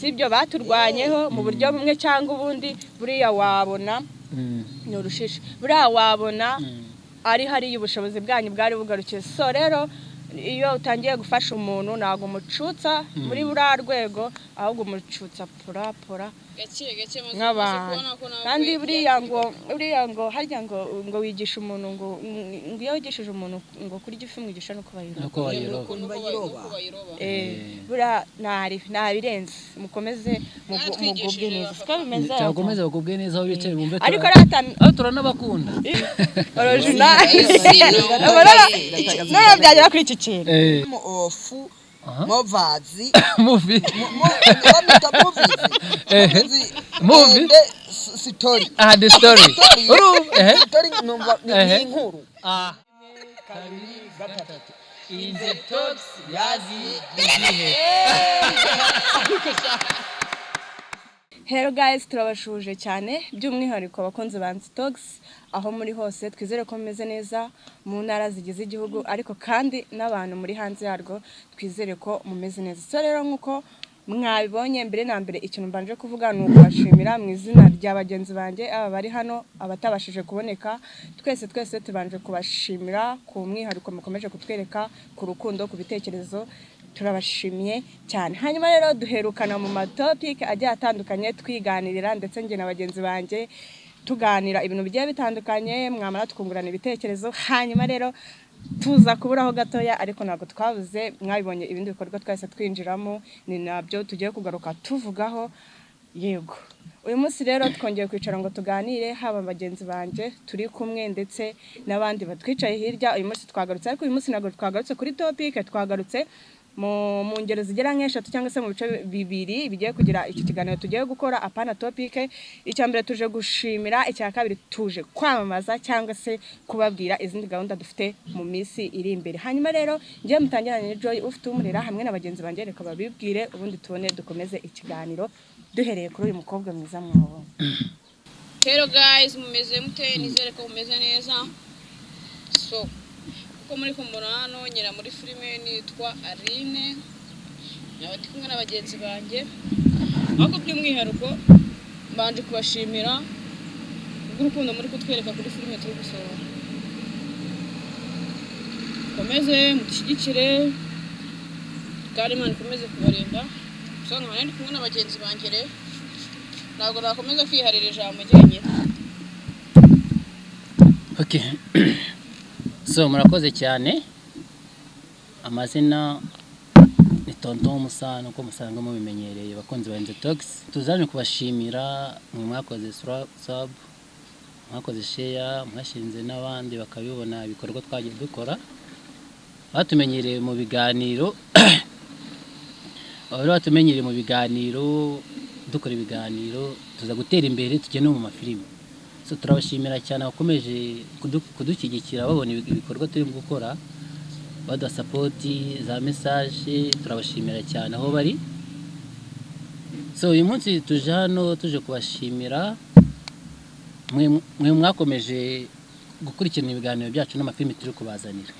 Sibyo, baturwanyeho mu buryo bumwe cyangwa ubundi. Buriya wabona ni urushishi, buriya wabona ari hariya ubushobozi bwanyu bwari bugarukiye. So rero iyo utangiye gufasha umuntu, ntabwo umucutsa muri buriya rwego, ahubwo umucutsa pora pora Gake gake, maze nk'abantu. Kubona ko nawe Kandi buriya ngo harya ngo wigisha umuntu ngo iyo wigishije umuntu ngo kurya ifi, umwigisha nuko bayiroba. Nuko bayiroba. Nuko Bayiroba. Nuko bayiroba. Buriya ntabirenze, mukomeze Mwaratwigishije, mugubwe neza. bapapa. Siko bimeze? Cyakomeze bagubwe neza aho bicaye bumve. Ariko rata Turanabakunda. Original none byagera kuri iki kintu. Ofu. Aha. Movazi. Movie. Bamwita movies. Movies. Movie? And story. Ah, the story. Urumva ehe. Story numva ni Ehe. inkuru. Ah, kabiri, gatatu, Inze Talks yazi igihe. Hello guys, turabashuje cyane, by'umwihariko abakunzi ba Talks aho muri hose. Twizere ko mumeze neza mu ntara zigize igihugu, ariko kandi n'abantu muri hanze yarwo twizere ko mumeze neza. So rero nk'uko mwabibonye, mbere na mbere ikintu mbanje kuvuga ni ukubashimira mu izina rya bagenzi banjye, aba bari hano, abatabashije kuboneka, twese twese tubanje kubashimira ku mwihariko mukomeje kutwereka, ku rukundo, ku bitekerezo. Turabashimiye cyane. Hanyuma rero duherukana mu matopiki agiye atandukanye twiganirira, ndetse njye na bagenzi banjye tuganira ibintu bigiye bitandukanye, mwamara tukungurana ibitekerezo. Hanyuma rero tuza kuburaho gatoya, ariko ntabwo twabuze. Mwabibonye ibindi bikorwa twahise twinjiramo, ni nabyo tugiye kugaruka tuvugaho. Yego, uyu munsi rero twongeye kwicara ngo tuganire, haba bagenzi banjye turi kumwe ndetse n'abandi batwicaye hirya. Uyu munsi twagarutse, ariko uyu munsi ntabwo twagarutse kuri topic, twagarutse mu ngero zigera nk'eshatu cyangwa se mu bice bibiri bigiye kugira iki kiganiro tugiye gukora, apana topic. Icya mbere tuje gushimira, icya kabiri tuje kwamamaza cyangwa se kubabwira izindi gahunda dufite mu minsi iri imbere. Hanyuma rero ngiye mutangiranye na Joy ufite umurera hamwe na bagenzi banjye, reka babibwire, ubundi tubone dukomeze ikiganiro duhereye kuri uyu mukobwa mwiza mwabonye. Hello guys, mumeze mute? Nizere ko mumeze neza. So kuko muri kumbona hano nyira muri filime nitwa Aline, nkaba ndi kumwe na bagenzi banjye, ariko by'umwihariko mbanje kubashimira kubw'urukundo muri kutwereka kuri filime turi gusohora. Mukomeze mudushyigikire kandi Imana ikomeze kubarinda. So nkaba ndi kumwe na bagenzi banjye, rero ntabwo nakomeza kwiharira ijambo jyenyine. Okay. So murakoze cyane. Amazina ni Tonton Musano, uko musanzwe mubimenyereye, bakunzi ba Inze Talks. Tuzanye kubashimira mwe mwakoze sub, mwakoze share, mwashinze n'abandi bakabibona ibikorwa twagiye dukora. Batumenyereye mu biganiro, bari batumenyereye mu biganiro, dukora ibiganiro, tuza gutera imbere tujya no mu mafilimi. So turabashimira cyane abakomeje kudushyigikira, babona ibikorwa turi gukora, baduha support za message. Turabashimira cyane aho bari. So uyu munsi tuje hano tuje kubashimira mwe mwakomeje gukurikirana ibiganiro byacu n'amafilimi turi kubazanira.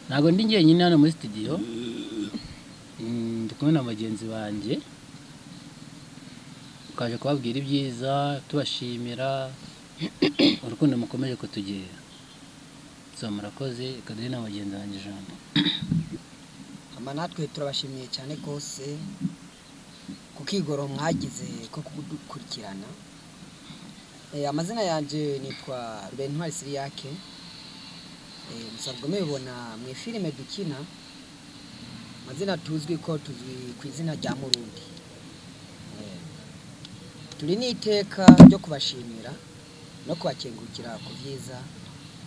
Ntabwo ndi njyenyine hano muri studio, ndi kumwe na bagenzi banjye. Twaje kubabwira ibyiza, tubashimira urukundo mukomeje kutugirira. So murakoze, reka duhe na bagenzi banjye ijambo. Hama natwe turabashimiye cyane rwose ku kigoro mwagize ko kudukurikirana. Amazina yanjye nitwa Rubentwari Siriyake. Musanzwe mubibona mu ifilime dukina, amazina tuzwi ko tuzwi ku izina rya Murundi. Turi n'iteka ryo kubashimira no kubakengurukira ku byiza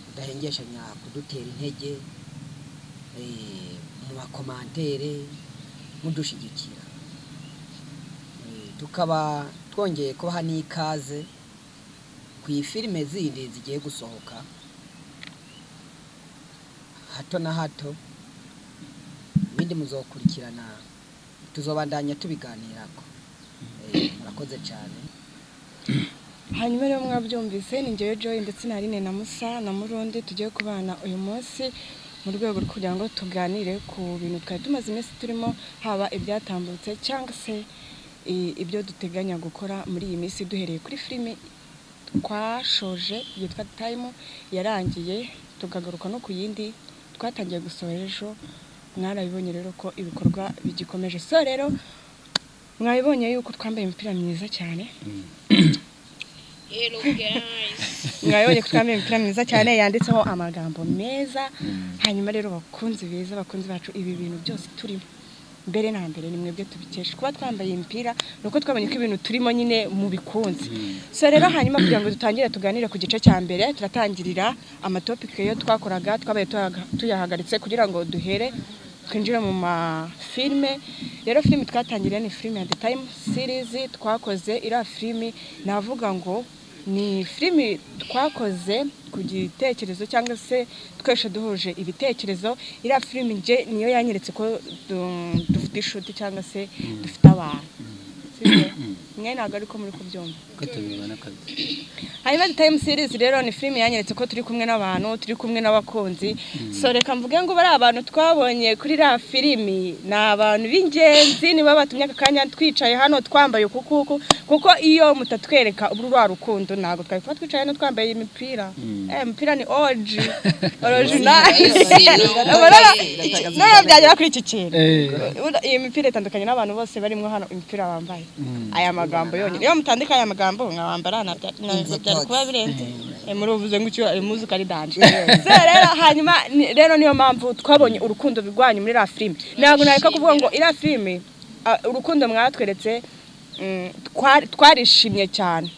mudahengeshanya kudutera intege mu makomantere mudushyigikira. Tukaba twongeye kubaha n'ikaze ku ifilime zindi zigiye gusohoka hato na hato. Ibindi muzokurikirana, tuzobandanya tubiganirako. Murakoze cyane. Hanyuma rero mwabyumvise, ni njyewe Joy ndetse na Aline na Musa na Murundi tugiye kubana uyu munsi. mu rwego rwo kugira ngo tuganire ku bintu twari tumaze iminsi turimo, haba ibyatambutse cyangwa se ibyo duteganya gukora muri iyi minsi, duhereye kuri filimi twashoje yitwa Time yarangiye, tukagaruka no ku yindi twatangiye gusohora ejo. Mwarabibonye rero ko ibikorwa bigikomeje. So rero mwabibonye yuko twambaye imipira myiza cyane. Hello guys. Mwabibonye ko twambaye imipira myiza cyane yanditseho amagambo meza. Hanyuma rero bakunzi beza, bakunzi bacu, ibi bintu byose turimo, mbere na mbere ni mwebwe tubikesha. Kuba twambaye imipira ni uko twabonye ko ibintu turimo nyine mubikunze. So rero hanyuma kugira ngo dutangire tuganire ku gice cya mbere, turatangirira amatopike yo twakoraga twabaye tuyahagaritse kugira ngo duhere twinjire mu mafilime. Rero filime twatangiriye ni filime ya The Time series twakoze. Iriya filime navuga ngo ni filime twakoze ku gitekerezo cyangwa se twese duhuje ibitekerezo. Iriya filime nje niyo yanyeretse ko dufite inshuti cyangwa se dufite abantu. Sibyo? Mwe ntabwo ariko muri kubyumva. Ko tubibona kabisa. Hanyuma The Time series rero ni filime yanyeretse ko turi kumwe n'abantu, turi kumwe n'abakunzi. So reka mvuge ngo bari abantu twabonye kuri iriya filimi ni abantu b'ingenzi, nibo batumye aka kanya twicaye hano twambaye ukukuku, kuko iyo mutatwereka uru rwa rukundo ntabwo twari kuba twicaye hano twambaye imipira. Imipira ni OG original. None byagera kuri iki kintu, iyi mipira itandukanye n'abantu bose barimo hano imipira bambaye. Aya magambo yonyine, iyo mutandika aya magambo nkawambara ntabwo byari kuba birenze. Muri uvuze ngo icyo muzika ari danger. So rero hanyuma rero niyo mpamvu twabonye urukundo rwanyu muri iriya filime. Ntabwo nareka kuvuga ngo iriya filime, urukundo mwatweretse, twarishimye cyane.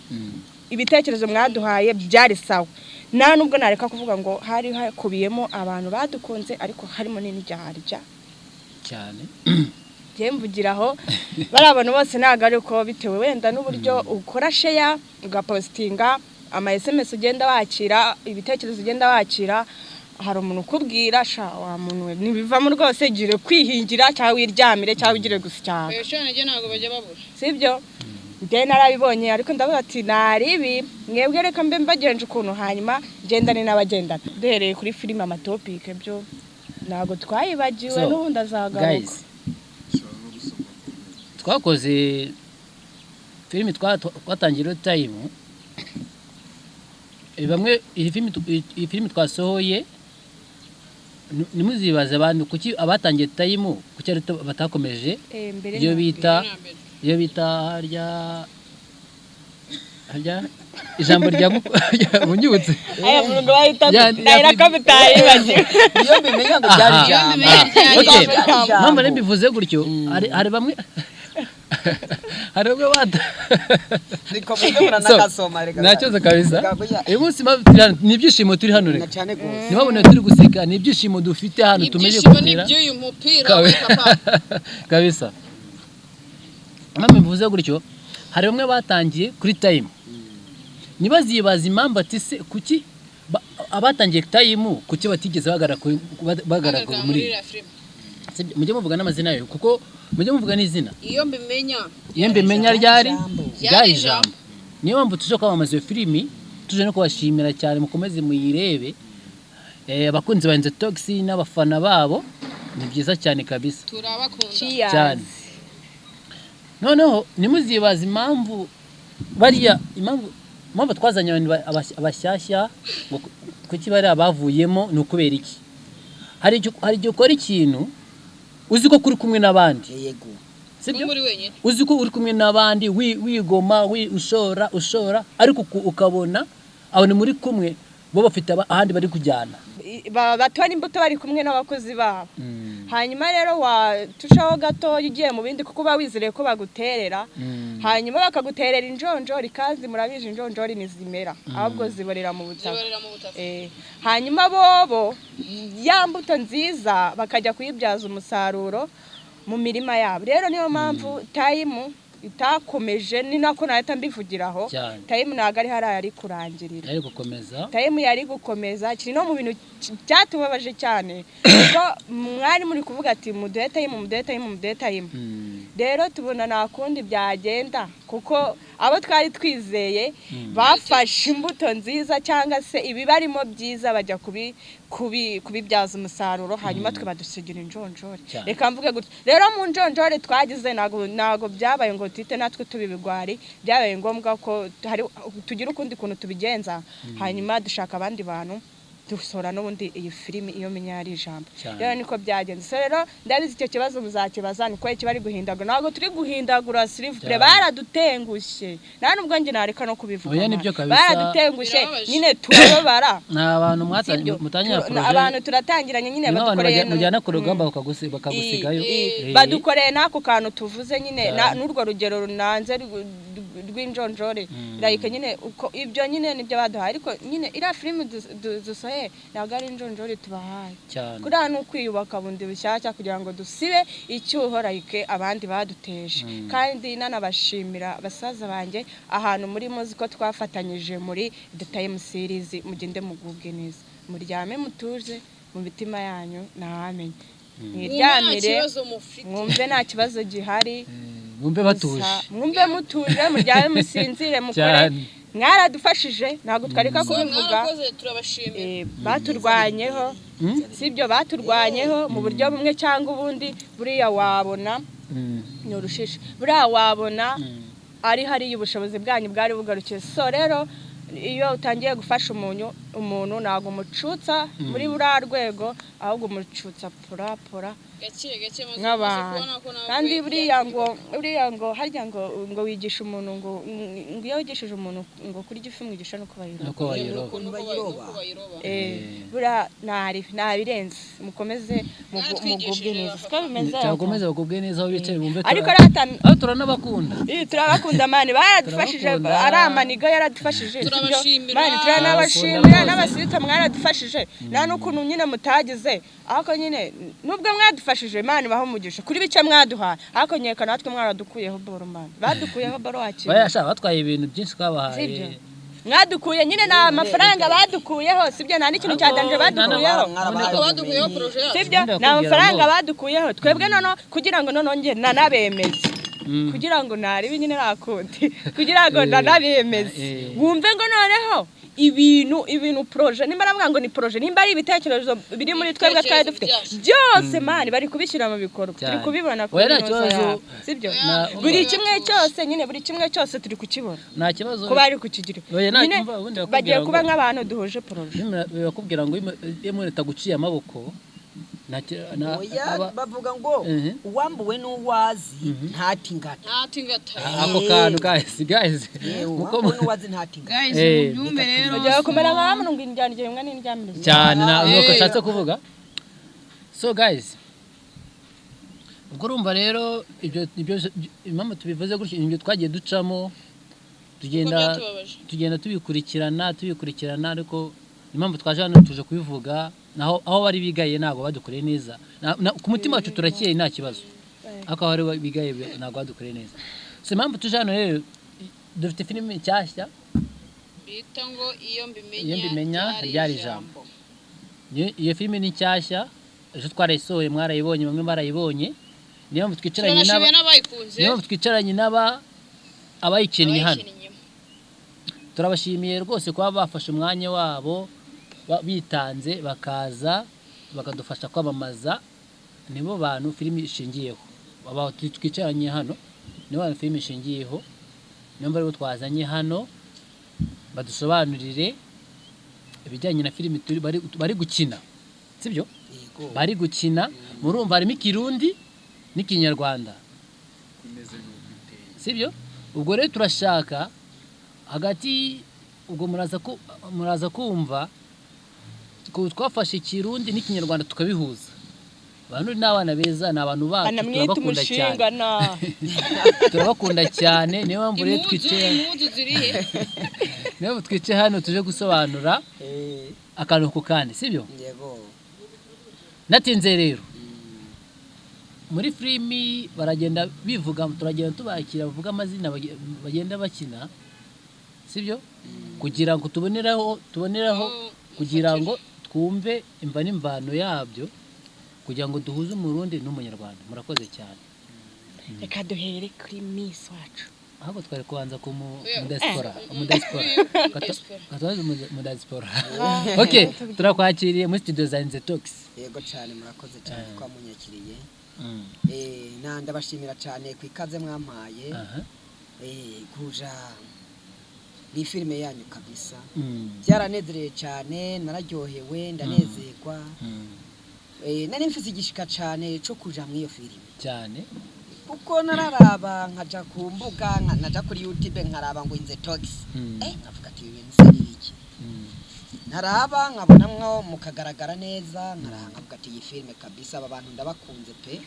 Ibitekerezo mwaduhaye byari sawa. Nta nubwo nareka kuvuga ngo hari hakubiyemo abantu badukunze, ariko harimo n'indyarya cyane. Njye mvugiraho bari abantu bose, ntabwo ari uko, bitewe wenda n'uburyo ukora share, ugapositinga, ama SMS ugenda wakira, ibitekerezo ugenda wakira. Hari umuntu ukubwira: "Sha wa muntu we, ntibivamo rwose, gire kwihingira cyangwa wiryamire cyangwa ugire gusyaka." Oya, njye ntabwo bajya babura. Sibyo? Njye narabibonye, ariko ndavuga ati naribi mwebwe, reka mbe mbagenje ukuntu, hanyuma ngendane n'abagendana. Duhereye kuri filime, amatopike byo ntabwo twayibagiwe. So, n'ubundi azagaruka. Guys, twakoze filimi, twatangira Time. Bamwe iyi filimi twasohoye, ntimuzibaze abantu kuki abatangiye Time kuki ari batakomeje. Mbere iyo na bita Mbere na mbere. Iyo bita harya harya ijambo rya munyibutse. Aya murongo bahita ndahira ko mutayibagiwe. Iyo mbimenya ngo byari Aha. ijambo. Iyo mbimenya ryari Okay. ijambo. Mpamvu rero mbivuze gutyo, hari bamwe bata Ariko mujye muranakasoma reka. Nta kibazo kabisa. Reka. Uyu munsi mpamvu turi hano, ni ibyishimo turi hano. Na Reka cyane gose. ntibabone turi guseka, ni ibyishimo dufite hano tumeje Ibyishimo ni kugera iby'uyu mupira we papa. Kabisa. Mpamvu mbivuze gutyo, hari bamwe batangiye kuri Time ntibazibaza impamvu ati: "Se kuki abatangiye Time kuki batigeze bagaragara Bagaragara muri muri iriya filime?" Sibyo? Mujye muvuga n'amazina yayo, kuko mujye muvuga n'izina. Iyo mbimenya. Iyo mbimenya ryari Ijambo. ryari Ryari ijambo. Niyo mpamvu tuje kwamamaza iyo filimi, tuje no kubashimira cyane. Mukomeze muyirebe. Abakunzi ba Enzo Tox n'abafana babo, ni byiza cyane kabisa. Turabakunda. Cheers. Cyane. Noneho ntimuzibaze impamvu bariya, impamvu twazanye abantu abashyashya ngo kuki bariya bavuyemo, ni ukubera iki? Hari igihe ukora ikintu uzi ko kuri kumwe n'abandi. Yego. Sibyo? Muri wenyine. Uzi ko uri kumwe n'abandi, wigoma, ushora ushora, ariko ukabona abantu muri kumwe bo bafite ahandi bari kujyana. Batora imbuto bari kumwe n'abakozi babo. Hanyuma rero watushaho gato ugiye mu bindi, kuko uba wizereye ko baguterera, hanyuma bakaguterera injonjori, kandi murabizi injonjori ntizimera, ahubwo ziborera mu butaka. Ziborera mu butaka. Hanyuma bobo ya mbuto nziza bakajya kuyibyaza umusaruro mu mirima yabo. Rero niyo mpamvu Time itakomeje, ni nako nahita mbivugiraho. Cyane. Time ntabwo ari hariya yari kurangirira. Yari gukomeza. Time yari gukomeza. Kiri no mu bintu byatubabaje cyane, kuko mwari muri kuvuga ati: "Muduhe Time, muduhe Time, muduhe Time." Rero tubona nta kundi byagenda, kuko abo twari twizeye bafashe imbuto nziza cyangwa se ibibarimo byiza bajya kubibyaza umusaruro, hanyuma twe badusigira injonjore. Cyane. Reka mvuge gutya rero, mu njonjore twagize ntago byabaye ngo tuhite natwe tuba ibigwari, byabaye ngombwa ko hari tugira ukundi kuntu tubigenza, hanyuma dushaka abandi bantu dusohora n'ubundi iyi filimi Iyo Menya Yari Ijambo. Cyane. Rero niko byagenze. So rero ndabizi icyo kibazo muzakibaza, ni uko kiba ari guhindagura. Ntabwo turi guhindagura, silivure. Cyane. Baradutengushye, nta nubwo njye nareka no kubivuga. Oya, Man. nibyo kabisa. Baradutengushye. Birababaje. Nyine turababara. Ni abantu Sibyo? mutangira projet. Abantu turatangiranye nyine, Ni nk'abantu badukoreye mujyana ku rugamba bakagusigayo. Badukoreye n'ako kantu tuvuze nyine, Cyane. n'urwo rugero runanze rw'injonjore, like nyine uko ibyo nyine nibyo baduhaye, ariko nyine iriya filimi dusohoye ntabwo ari injonjore tubahaye. Cyane. Kuriya ni ukwiyubaka bundi bushyashya kugira ngo dusibe icyuho like abandi baduteje. Kandi nanabashimira basaza banjye ahantu muri muzi ko twafatanyije muri The Time Series. Mugende mugubwe neza, muryame mutuze mu mitima yanyu, ntawamenya, Mwumve nta mwiryamire kibazo mufite. Mwumve nta kibazo gihari. Mwumve batuje. Gusa mwumve mutuje, muryame musinzire, mukore. Cyane. Mwaradufashije, ntabwo twareka So, kubivuga. mwarakoze, turabashimira. Baturwanyeho, sibyo? Baturwanyeho mu buryo bumwe cyangwa ubundi. Buriya wabona ni urushishi, buriya wabona ari hariya ubushobozi bwanyu bwari bugarukiye. So rero iyo utangiye gufasha umuntu ntabwo umucutsa muri buriya rwego, ahubwo umucutsa pora pora Gake gake, maze nk'abantu. kubona ko nawe Kandi buriya ngo harya ngo wigisha umuntu ngo iyo wigishije umuntu ngo kurya ifi, umwigisha nuko bayiroba. Nuko bayiroba. Nuko Bayiroba. nuko bayiroba. Buriya ntabirenze, mukomeze Mwaratwigishije, mugubwe neza, bafata. siko bimeze? Cyakomeze bagubwe neza aho bicaye, bumve. Ariko rata Aho turanabakunda. Turabakunda man, baradufashije. Turabakunda. Ari amaniga yaradufashije, sibyo? Turabashimira. Man, turanabashimira. Turabakunda. N'abasirita mwaradufashije, nta n'ukuntu nyine mutagize, ariko nyine nubwo mwadufashije, Imana ibahe umugisha kuri bike mwaduhaye, ariko nkeka natwe mwaradukuyeho boro, man, badukuyeho boro wakira. Bayasha batwaye ibintu byinshi twabahaye. Sibyo? Mwadukuye nyine ni amafaranga badukuyeho, sibyo? Nta n'ikintu cya danger badukuyeho. Ariko badukuyeho projet yacu. Sibyo? Ubundi Ni bakubwira amafaranga ngo- badukuyeho twebwe. Noneho kugira ngo noneho njye nanabemeze, kugira ngo naribe nyine nakundi, kugira ngo nanabemeze, wumve ngo noneho ibintu projet, nimba aravuga ngo ni projet, nimba ari ibitekerezo biri muri twebwe twari dufite Ibitekerezo byose, man, bari kubishyira mu bikorwa, turi Cyane. kubibona Oya, kuri nta inoza kibazo. yabo, sibyo? Buri kimwe cyose nyine, buri kimwe cyose turi kukibona Nta kibazo. ko bari kukigira. Oya, nta- Nyine umva, ubundi bakubwira bagiye kuba ngo- nk'abantu duhuje projet. Bakubwira ngo iyo umuntu ataguciye amaboko Oya, bavuga ngo uwambuwe n'uwazi ntati ingata. Ntati ingata. Ako kantu, guys, guys. Yewe, Muko uwambuwe n'uwazi ntati ingata. Guys, mubyumve rero. Bagiye kumera nka bamwe ngo indyana igihe imwe n'indyamirizo. Cyane, na nuko ashatse kuvuga. So guys, ubwo urumva rero ibyo impamvu tubivuze gutyo, ibyo twagiye ducamo, tugenda Kuko byatubabaje. tugenda tubikurikirana, ariko impamvu twaje hano tuje kubivuga, naho aho bari bigaye ntabwo badukoreye neza. Ku mutima wacu turakeye, nta kibazo, ariko aho bari bigaye ntabwo badukoreye neza. So impamvu tuje hano rero, dufite filime nshyashya Bita ngo Iyo Mbimenya. Iyo Mbimenya Ryari Ijambo. Iyo filime ni nshyashya, ejo twarayisohoye, mwarayibonye, bamwe barayibonye. Niyo mpamvu twicaranye Turanashimiye n'aba n'abayikunze. Niyo mpamvu twicaranye n'aba abayikinnye hano. Abayikinnye. Turabashimiye rwose kuba bafashe umwanya wabo, bitanze bakaza bakadufasha kwamamaza. Nibo bantu filime ishingiyeho. Aba twicaranye hano nibo bantu filime ishingiyeho, niyo mpamvu aribo twazanye hano badusobanurire ibijyanye na filime bari gukina, sibyo? Yego. Bari gukina, murumva harimo Ikirundi n'Ikinyarwanda, sibyo? Ubwo rero turashaka hagati, ubwo muraza kumva ko twafashe Ikirundi n'Ikinyarwanda tukabihuza. Abantu ni abana beza, ni abantu bacu. Anamwita Turabakunda cyane. umushinga na Turabakunda cyane, niyo mpamvu rero Impuzu twicaye impuzu zirihe? Niyo mpamvu twicaye hano tuje gusobanura akantu ku kandi, sibyo? Yego. Natinze rero, muri filimi baragenda bivuga, turagenda tubakira, bavuga amazina bagenda bakina, sibyo? Kugira ngo tuboneraho kugira ngo twumve imva n'imvano yabyo, kugira ngo duhuze Umurundi n'Umunyarwanda. Murakoze cyane. Reka duhere kuri Miss wacu. Ahubwo twari kubanza ku Yeah. mudiaspora. Mm. Umudiaspora. Diaspora. Katubaze umudiaspora. Okay, turakwakiriye muri studio za Inze Talks. Yego cyane, murakoze cyane ko munyakiriye. Mm. Na ndabashimira cyane ku ikaze mwampaye. Aha. Kuja ni filime yanyu kabisa. Byaranezereye cyane, nararyohewe, ndanezerwa. Nari mfise igishika cyane cyo kuja muri iyo filime. Cyane. Kuko nararaba nkaja ku mbuga, naja kuri YouTube nkaraba ngo Inze Talks. Nkavuga ati ibi bintu se ni iki? Ntaraba nkabonamwo mukagaragara neza, nkaraba nkavuga ati iyi filime kabisa aba bantu ndabakunze pe.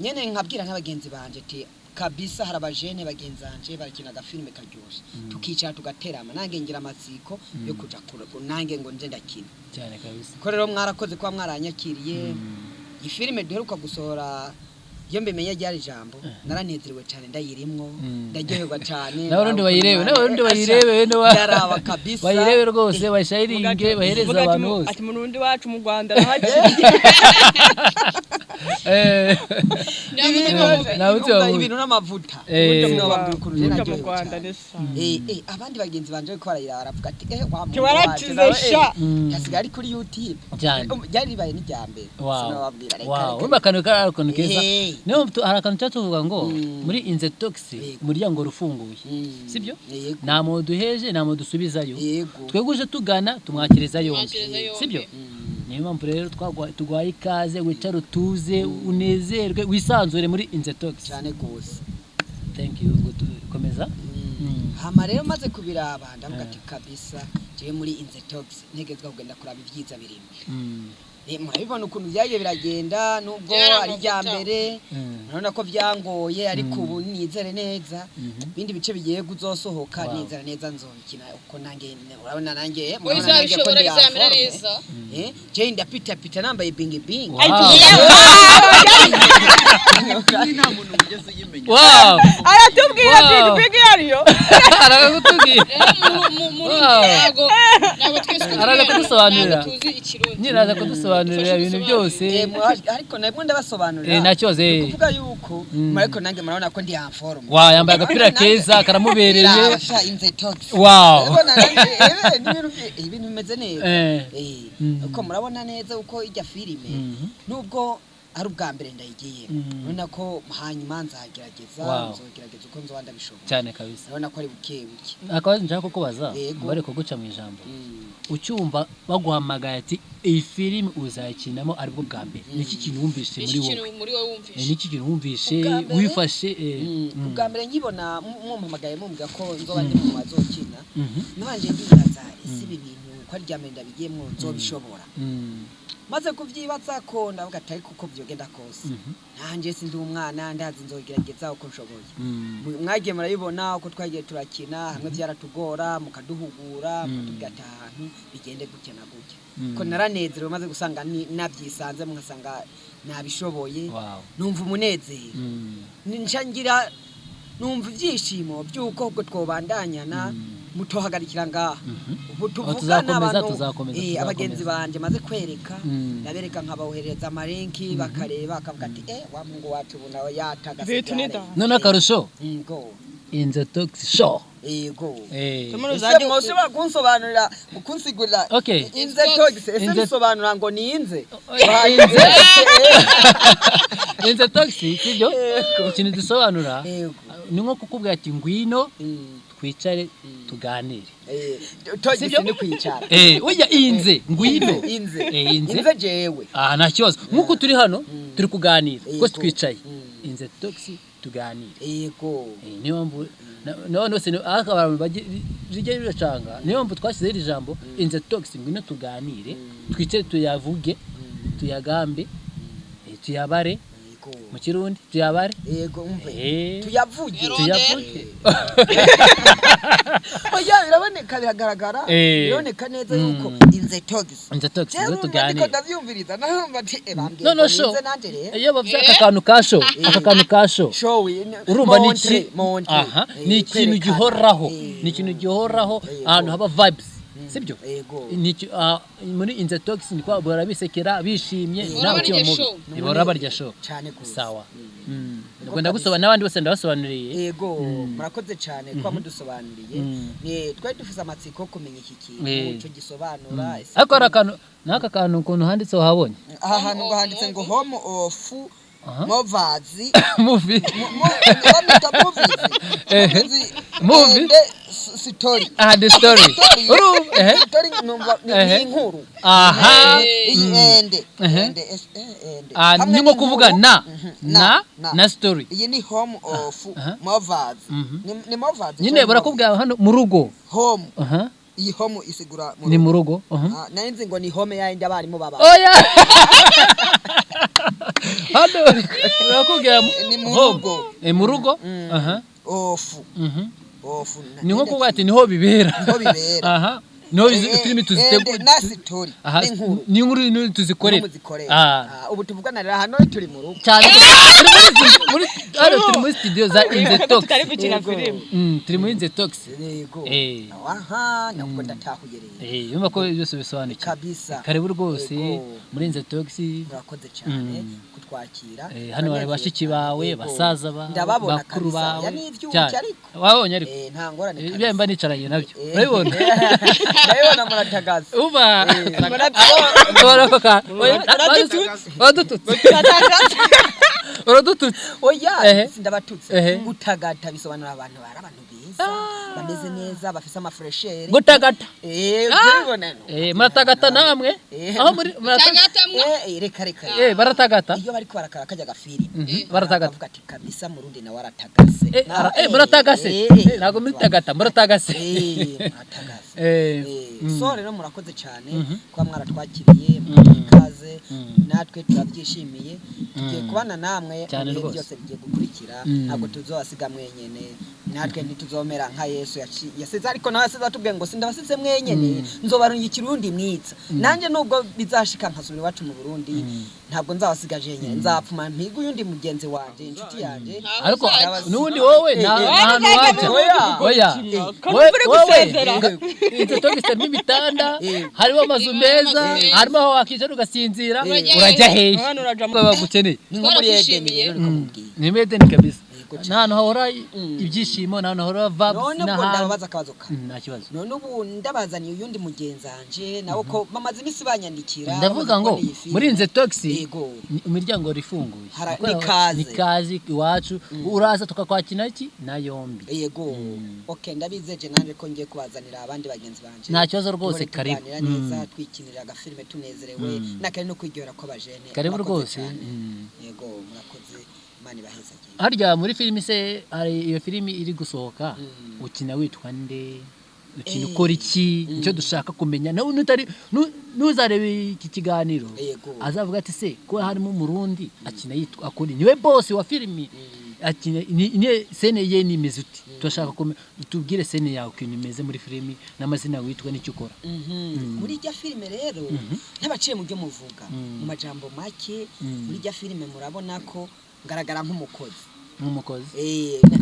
Nyene nkabwira n'abagenzi banje ati kabisa hari abajene bagenzi banje barakina agafilime karyoshe, tukicara tugaterama, nange ngira amatsiko yo kuja nange ngo nje ndakina. Cyane kabisa. Ko rero mwarakoze kuba mwaranyakiriye. Iyi filime duheruka gusohora, iyo mbimenye ryari ijambo, naranezerewe cyane, ndayirimwo, ndaryoherwa cyane. N'abarundi bayirebe, n'abarundi bayirebe, Ndaraba kabisa. Bayirebe rwose, bayishayiringe, bahereze Vuga ati abantu bose. Ati murundi wacu mu Rwanda nahakiriye. Nta mutima mubi. Ibintu n'amavuta. Nababwira ukuntu Burya mu naryohewe Rwanda cyane. ni sawa. Abandi bagenzi banje bariko barayiraba baravuga ati wa muntu Warakize wacu nawe, sha. Yasigaye ari kuri YouTube. Cyane. Ryari ribaye n'irya mbere. Wow. Sinababwira, reka, Wow. reka. Urumva akantu kari akantu keza. Niyo mpamvu hari akantu tuba tuvuga ngo muri Inze Talks umuryango urufunguye. Sibyo? Yego. Nta muntu duheje, nta muntu dusubizayo. Yego. Twebwe uje tugana tumwakiriza yombi. Tumwakiriza yombi. Sibyo? Niyo mpamvu rero tuguhaye ikaze, wicare utuze, unezerwe, wisanzure muri Inze Talks. Cyane gose. Thank you. Ubwo komeza. Hama rero maze kubiraba ndavuga ati kabisa jewe muri Inze Talks ntegezwa kugenda kuraba ibyiza birimo. Murabibona ukuntu byagiye biragenda, nubwo Byari ari irya amavuta. mbere, murabona ko byangoye, ariko ubu nizere neza ibindi bice bigiye kuzosohoka. Wow. Nizere neza nzobikina uko nange urabona nange Wowe murabona nange ko uzabishobora, ndi bizamera en forme. neza. Je ndapita pita nambaye bingi bingi. Wow. Nta muntu wigeze uyimenya. Wow. Aratubwira Wow. big big yariyo. Arakutubwira. Rero mu Rundi Wow. ntabwo twese uko Araza turi hano, kudusobanurira. ntabwo tuzi ikirundi. Nyine araza kudusobanurira ibintu byose. Ariko nabwo ndabasobanurira. Nta kibazo, Ni ukuvuga yuko ariko nange murabona ko ndi en forme. Wow, yambaye agapira keza karamubereye. Irabasha Inze Talks. Wow. Urabona nange, n'ibintu ibintu bimeze neza. Uko murabona neza uko ijya filime, nubwo ari ubwa mbere ndayigiye, urabona ko hanyuma nzagerageza, Wow. nzogerageza uko nzoba ndabishobora. Cyane kabisa. Urabona ko ari buke buke. Akabazo nshaka kukubaza, Yego. bari kuguca mu ijambo. Ucyumva baguhamagaye ati iyi filime uzayikinamo aribwo bwa mbere, niki kintu wumvise Iki muri kintu wowe? muri wowe wumvishe. Niki kintu wumvise Ubwa mbere? wifashe? Ubwa mbere nkibona mumpamagaye mumbwira ko nzoba ndi mu bazokina, nabanje ndibaza ese ibi bintu ko ari irya mbere ndabigiyemwo nzobishobora? Maze kubyibaza ko ndavuga ati ariko uko byogenda kose, nanjye sindi umwana, ndazi nzogerageza uko nshoboye. Mwagiye murabibona uko twagiye turakina hamwe, byaratugora, mukaduhugura, mukatubwira ati ahantu bigende gutya na gutya. Ko naranezerewe maze gusanga nabyisanze, nkasanga nabishoboye. Wow. Numva umunezero, nca ngira numva ibyishimo by'uko ubwo twobandanyana, mutohagarikira ngaha. Ubu tuvugana Tuzakomeza, abantu, tuzakomeza, tuzakomeza. abagenzi banje maze kwereka, ndabereka nkabohereza amalinki, bakareba bakavuga ati wa mungu wacu ubu nawe yatagase. Vitu ni da. None akarusho, Yego. Inze Talks show. Yego. Tumuri Ese uzajya mwoshobora kunsobanurira, kunsigurira Okay. Inze Talks ese bisobanura ngo ni inze? Inze Inze Talks, sibyo? Ikintu dusobanura Yego. ni nko kukubwira ati ngwino twicare tuganire. Talks Sibyo? ni kwicara. Ujya inze ngwino. Inze. Inze. Inze jewe. Ah, nta kibazo, nk'uko turi hano turi kuganira Yego. twese twicaye, Inze Talks tuganire. Yego. Niyo mpamvu none se ariko abantu rijya riracanga, niyo mpamvu twashyizeho iri jambo Inze Talks, ngwino tuganire, twicare tuyavuge, tuyagambe, tuyabare. Yego. Mu Kirundi tuyabare. Yego, umve. Tuyavuge. Tuyavuge. Oya, biraboneka, biragaragara. Biraboneka neza yuko Inze Talks. Inze Talks, Jewe ngwino urumva ndiko tuganire. ndavyumviriza, narumva ati bambwiye No, no, ngo show. ninze nanje rero. Iyo bavuze aka kantu ka show, aka kantu ka show, Show urumva ni montre, iki? montre. Aha, ni ikintu Kwerekana. gihoraho, ni ikintu gihoraho, ahantu haba vibes. Sibyo? Yego. Muri Inze Talks ni kwa bahora bisekera bishimye, Bahora nta mutima barya mubi. show. Bahora barya show. Cyane gose. Sawa. Ubwo ndagusaba n'abandi bose ndabasobanuriye. Yego, murakoze cyane kuba mudusobanuriye. Twari dufise amatsiko kumenya iki kintu ico gisobanura. Ariko hari akantu n'aka kantu ukuntu handitse wahabonye. Aha hantu ngo handitse ngo home of movazi Movie. Bamwita movies. Movies Movie. and story. Aha, the story. Urumva? Ehe. Story numva ni inkuru. Aha. Iyi ende ende ende. Ah, Hamwe ni nko kuvuga n'inkuru. na na Na. na story. Iyi ni home of movazi. Ni movazi. Nyine cyangwa barakubwira hano mu rugo. home. Aha. Iyi home isigura Ni mu rugo. Aha. Ah, nari nzi ngo ni home yayindi abarimu baba. Oya. Hano barakubwira Ni mu home. rugo. Mu rugo. Aha. Ofu. Ofu. Ni nko kuvuga ati niho bibera. Niho bibera. Aha. Niho filimi tuzitegura. Na story. Aha. N'inkuru. Ni inkuru niho tuzikorera. Niho muzikorera. Ah. Ah, ubu tuvugana rero hano turi mu rugo. Cyane. Hano turi muri studio za Inze Talks. Tutari gukina filime. Turi muri Inze Talks. Yego. Aha, nabwo ndatahuye rero. Yumva ko byose bisobanukiwe. Kabisa. Karibu rwose Yego. muri Inze Talks. Murakoze cyane kutwakira. Hano hari bashiki bawe, Yego. basaza bawe, Ndababona bakuru kabisa. bawe. Ya ni ivyuki Cyane. ariko. Wabonye ariko. Nta ngorane Ibyo kabisa. mba nicaranye nabyo. Urabibona? Ndabibona muratagaza. Uba. Barakoka. Uradututse. Uradututse. Oya, sindabatutse. Ehe. Gutagata bisobanura abantu bari abantu beza, bameze neza, bafise amafresheri. Gutagata. Urabibona no. Muratagata namwe? Aho muri muratagata. Tagata mwa. Reka reka. Baratagata. Iyo bariko barakara kajya gafilime. Baratagata. Bakavuga ati kabisa Murundi nawe aratagase. Muratagase. Ntabwo muri tagata, muratagase. Muratagase. So rero murakoze cyane kuba mwaratwakiriye, mukaduha ikaze, natwe turabyishimiye, tugiye kubana namwe Cyane mu bihe rwose. byose bigiye gukurikira. Ntabwo tuzobasiga mwenyene, natwe ntituzomera nka Yesu yasize, ariko nawe yasize atubwiye ngo sindabasize mwenyene, nzobarungikira uwundi mwiza. Nanjye nubwo bizashika nkasubira iwacu mu Burundi, ntabwo nzabasiga jenyene, nzapfuma mpiga uyundi mugenzi wanje, inshuti yanje. Ariko Ndabazi- n'ubundi wowe nta hantu wajya. Oya. Oya. Ko uri gusezera. Inzu harimo ibitanda, harimo amazu meza, harimo aho wakicara ugasinzira, urajya hehe? Hano uraja mu- Bagukeneye. Ni nko muri Edeni Twarakwishimiye. rero niko mubwiye. Ni muri Edeni kabisa. Yego Nta hantu hahora ibyishimo, nta hantu hahora vibes, None ubwo n'ahantu. ndababaza akabazo kamwe. Nta kibazo. None ubu ndabazaniye uyundi mugenzi wanje nawe ko bamaze iminsi banyandikira, Ndavuga bamaze ngo kubona iyi filime. muri Inze Talks Yego. imiryango ifunguye. Ni kaze. Ni kaze iwacu, uraza tukakwakira iki na yombi. Yego. Okay, ndabizeje nanje ko ngiye kubazanira abandi bagenzi banje. Nta kibazo rwose, Duhore karibu. tuganira neza, twikinira agafilime tunezerewe, n'akari no kwiryohera kw'abajene. Karibu Murakoze rwose. cyane. Yego, murakoze, Imana ibahezagire. Harya muri filimi se hari iyo filimi iri gusohoka, ukina witwa nde? Ukina ukora iki? Nicyo dushaka kumenya. Nawe nutari nuzareba iki kiganiro Yego. azavuga ati se ko harimo Umurundi akina yitwa akora, niwe boss wa filimi, akina ni scène ye ni imeze uti? Turashaka kumenya, tubwire scène yawe ukuntu imeze muri filimi n'amazina witwa n'icyo ukora. Muri irya filime rero, ntabaciye mu byo muvuga, mu majambo make, muri irya filime murabona ko ngaragara nk'umukozi. Nk'umukozi.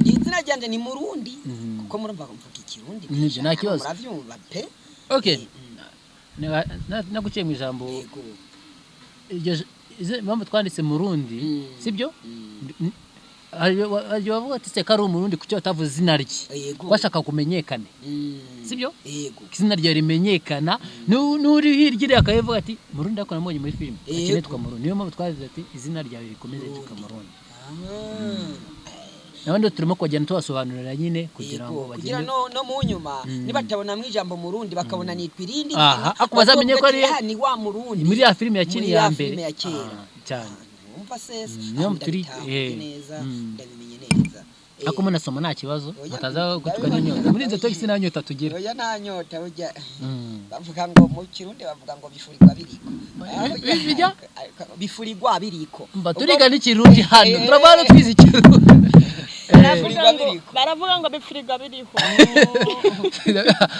Izina ryanje ni Murundi, kuko murumva mvuga Ikirundi. Nibyo, nta kibazo. Muravyumva pe. Okay, naguciye mu ijambo. Yego. Iryo impamvu twanditse Murundi, sibyo? Hari bavuga ati se ko ari Umurundi, kuki batavuze izina rye? Yego. Bashaka kumenyekane, sibyo? Yego. Izina ryawe rimenyekana, n'uri hirya iriya akavuga ati Murundi ariko namubonye muri filime Yego. akina yitwa Murundi. Niyo mpamvu twavuze ati izina ryawe rikomeze ryitwa Murundi. Nabandi turimo kugenda tubasobanurira nyine kugira ngo Yego, kugira bagende no mu nyuma nibatabona mu ijambo Murundi bakabona nitwa irindi Aha, zina, ako bazamenye ko bazovuga ari ati, "Ah, ni wa Murundi muri ya filime yakiniye muri ya ya mbere." filime ya kera. Ah, cyane. Numva sesa. Niyo Aho turi ndabitahuye neza, ndabimenye neza. Ariko munasoma nta kibazo, Oya, mutaza gutuka ndabibona, n'inyota muri inzu togisi nta nyota tugira. Oya, nta nyota burya. Bavuga ngo mu Kirundi bavuga ngo bifurirwa biriko. Bijya? Bifurirwa biriko. Mba turiga n'ikirundi hano, turabana twize Ikirundi. Baravuga ngo biriko. Baravuga ngo bifuriga biriho.